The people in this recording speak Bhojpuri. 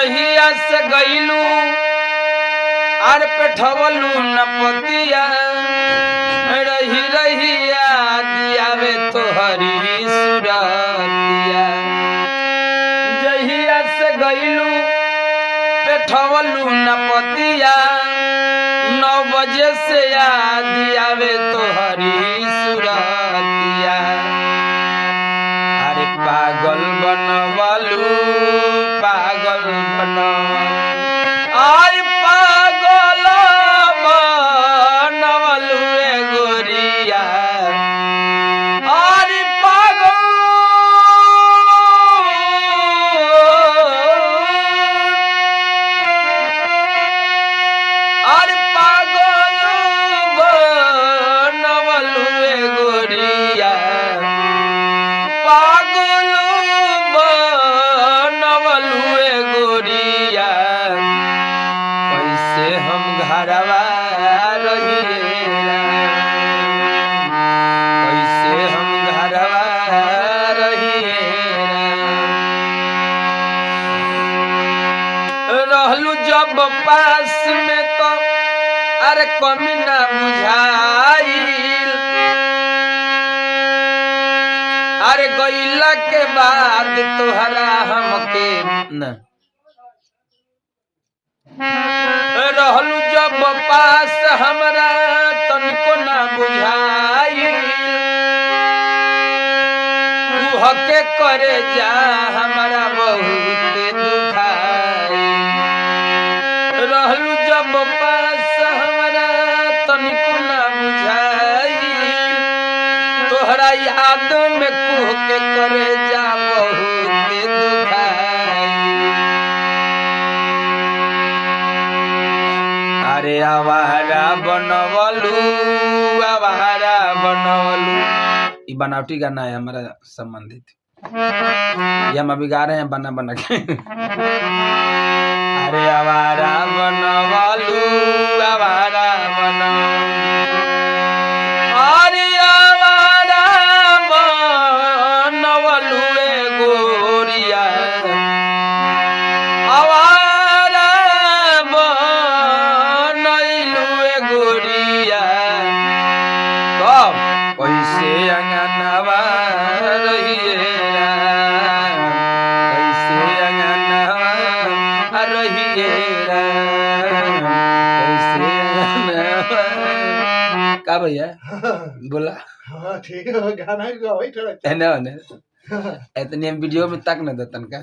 जहिया से गईलू आर पेठवलू न पतिया, रही रहिया दियावे तोहरी सुरतिया। जहिया से गईलू पेठवलू न पतिया, 9 बजे से याद आवे तोहरी सुरतिया। अरे पागल बनवलू, पागल बनवलू, आय पागल बनवलू ए गोरिया। अरे पागल, अरे पागल बनवलू ए गोरिया, पागल बनवलू ए गोरिया। कैसे हम घरवा रहिए, कैसे हम घरवा रहिए। रहलू जब पास में तो अरे कमी ना बुझाइल, अरे गईला के बाद तोहरा हमके न। रहलू जब पास हमरा तनिको ना बुझाइल, हके करे जा हमरा बहुत दुखाई। रहलू जब पास हमरा तनिको ना बुझाइल, तोहरा याद में कुह के करे जा बहुत दुखाई। अरे आवारा बनवलू, आवारा बनवलू। ये बनावटी गाना है हमारा संबंधित, ये हम अभी गा रहे हैं बना बना के। अरे आवारा बनवलू, आवारा बनवलू, अरे आवारा बनवलू ए गोरिया, आवारा बनैलू ए गोरिया। कब कैसे अंगनवा रहिए, कैसे अंगनवा रहिए, कैसे अंगनवा। का भैया बोला? हाँ ठीक है, गाना गाओ थोड़ा। है ना, इतनी हम वीडियो में तक न दतन का।